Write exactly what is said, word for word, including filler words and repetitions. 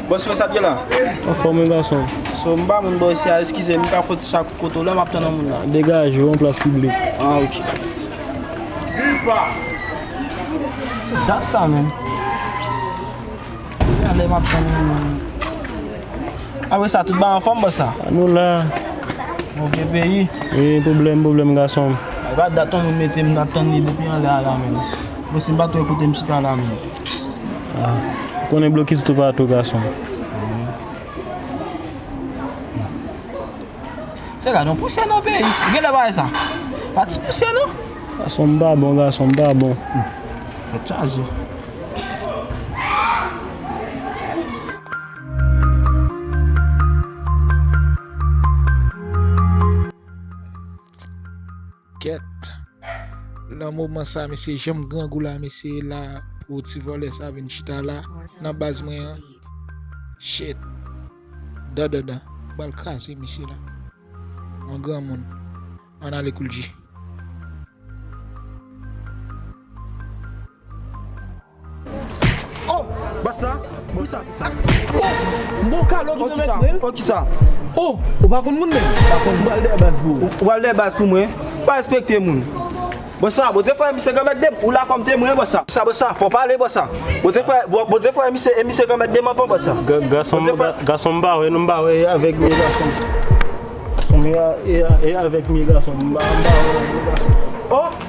Bòs mwen, sa k gen la? Anfòm wi gason. So, m pa moun bò isi a, eskize m, m ka fè ti sa kote w la, m ap tann yon moun la. Degaje w, yon plas piblik. Ah, ok. Dat sa menm. Alè m ap tann yon moun. Apre sa, tout bagay anfòm, bòs sa? Nou la. Bon, vye peyi. Wi, pwoblèm, pwoblèm, gason m. Ay, pa dat yon moun mete m nan tann li depi anlè a la menm. Bon, si m pa t wè kote m chita la menm. Ah, ou konnen blokis tou patou, gason m. Se gade yon pousyè nan peyi. Ou genlè pa wè sa? Pa ti pousyè, non? Gason m pa bon, gason m pa bon. Tèt chaje. Kèt. Nan moman sa, mesye, jan m grangou la, mesye, la, pou ti vòlè sa vin chita la, nan baz mwen an. Shit. Dan, dan, dan. Bal kraze, mesye, la. Yon granmoun. Ann ale Koul G. Oh! Bòs sa? Kisa? Oh! M bon kalò ki nan mèt mwen. Oh, kisa? Oh! Ou pa konn moun menm? Pa konn. M pral dèyè baz pou ou. Ou pral dèyè baz pou mwen? Pa respekte moun. Bòs sa, Bondye fè misye granmèt de m. Ou la kòm temwen, bòs sa. Sa, bòs sa, fò pale, bòs sa. Bondye fè, Bon-, Bondye fè misye, e misye granmèt de m anvan, bòs sa. Ga-, gason, Bondye fè ga-, gason, m pa wè, non, m pa wè, e avèg mi, gason. Gason, e a-, e a-, e avèg mi, gason. M pa, m pa wè, gason. Oh!